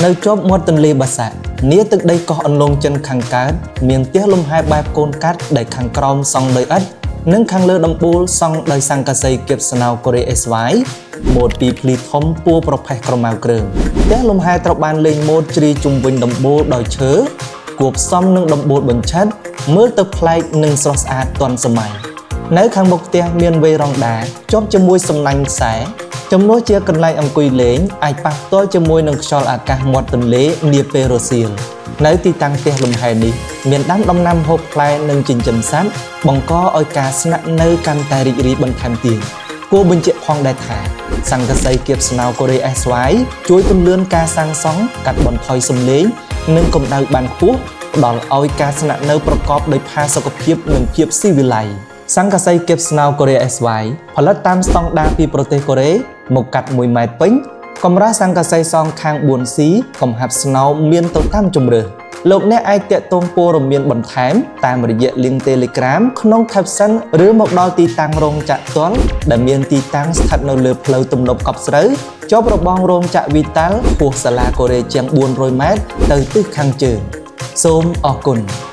នៅជាប់មាត់ទន្លេបាសាក់នាទឹកដីកោះអន្លង់ចិនខាងកើតមានផ្ទះលំហែបែបកូនកាត់ដែលខាងក្រោមសង់ដោយឥដ្ឋនិងខាងលើដំបូលសង់ដោយស័ង្កសីគៀបស្នោកូរ៉េអេស្វាយម៉ូតពីរភ្លីធំពួរប្រផេះក្រម៉ៅគ្រើមផ្ទះលំហែត្រូវបានលេងម៉ូតជ្រីជុំវិញដំបូលដោយឈើគួបផ្សំនឹងដំបូលបញ្ឆិតមើលទៅប្លែកនិងស្រស់ស្អាតទាន់សម័យនៅខាងមុខផ្ទះមានវេរ៉ង់ដាជាប់ជាមួយសំណាញ់ខ្សែជំនួសជាកន្លែងអង្គុយលេងអាចប៉ះផ្ទាល់ជាមួយនឹងខ្យល់អាកាសមាត់ទន្លេនាពេលរសៀលនៅទីតាំងផ្ទះលំហែនេះមានដាំដំណាំហូបផ្លែនិងចិញ្ចឹមសត្វបង្កឲ្យការស្នាក់នៅកាន់តែរីករាយបន្ថែមទៀតគួរបញ្ជាក់ផងដែរថាស័ង្កសីគៀបស្នោកូរ៉េ SY ជួយពន្លឿនការសាងសង់កាត់បន្ថយសំឡេងនិងកម្ដៅបានខ្ពស់ផ្ដល់ឲ្យការស្នាក់នៅប្រកបដោយផាសុកភាពនិងភាពស៊ីវិល័យស័ង្កសីគៀបស្នោកូរ៉េ SY ផលិតតាមស្តង់ដារពីប្រទេសកូរ៉េមកកាត់1ម៉ែត្រពេញកម្រាស់ស័ង្កសីសងខាង 4C កំហាប់ស្នោមានទៅតាមជម្រើសលោកអ្នកអាចតាក់ទងព័ត៌មានបន្ថែមតាមរយៈ link Telegram ក្នុង caption ឬមកដល់ទីតាំងរោងចក្រផ្ទាល់ដែលមានទីតាំងស្ថិតនៅលើផ្លូវទំនប់កប់ស្រូវជាប់របងរោងចក្រវីតាល់ហួសសាលាកូរ៉េជាង400ម៉ែត្រទៅទិសខាងជើងសូមអរគុណ។